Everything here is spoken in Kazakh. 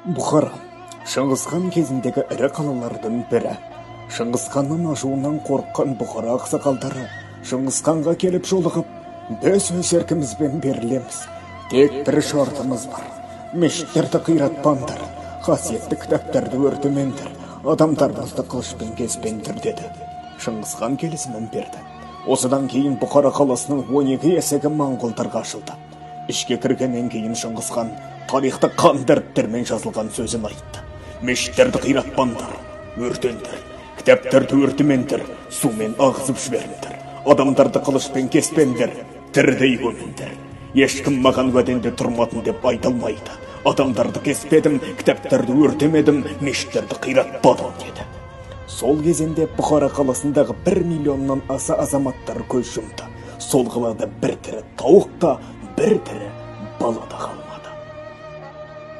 Бұхара Шыңғысхан кезіндегі ірі қалалардың бірі. Шыңғысханның ашуынан қорыққан Бұхара ақсақалдары Шыңғысханға келіп жолығып, біз өз еркімізбен берілеміз. Тек бір шартымыз бар. Мешіттерді қиратпаңдар, қасиетті кітаптарды өртемеңдер, адамдарымызды қылышпен кеспеңдер деді. Шыңғысхан келісімін берді. Осыдан кейін Бұхара қаласының 12 есігі моңғолдарға ашылды. Ішке кіргеннен кейін Шыңғысхан тарихта қанды әріптермен жазылған сөзін айтты. Мешіттерді қиратпаңдар, өртеңдер, кітаптарды өртемеңдер, сумен ағызып жіберіңдер, адамдарды қылышпен кеспеңдер, тірідей көміңдер. Ешкім маған уәдеңде тұрмадың деп айта алмайды. Адамдарды кеспедім, кітаптарды өртемедім, мешіттерді қиратпадым деді. Сол кезеңде Бұхара қаласындағы 1 миллионнан аса азаматтар көз жұмды. Сол қалада бір тірі тауық та, бір тірі бала да қалмады.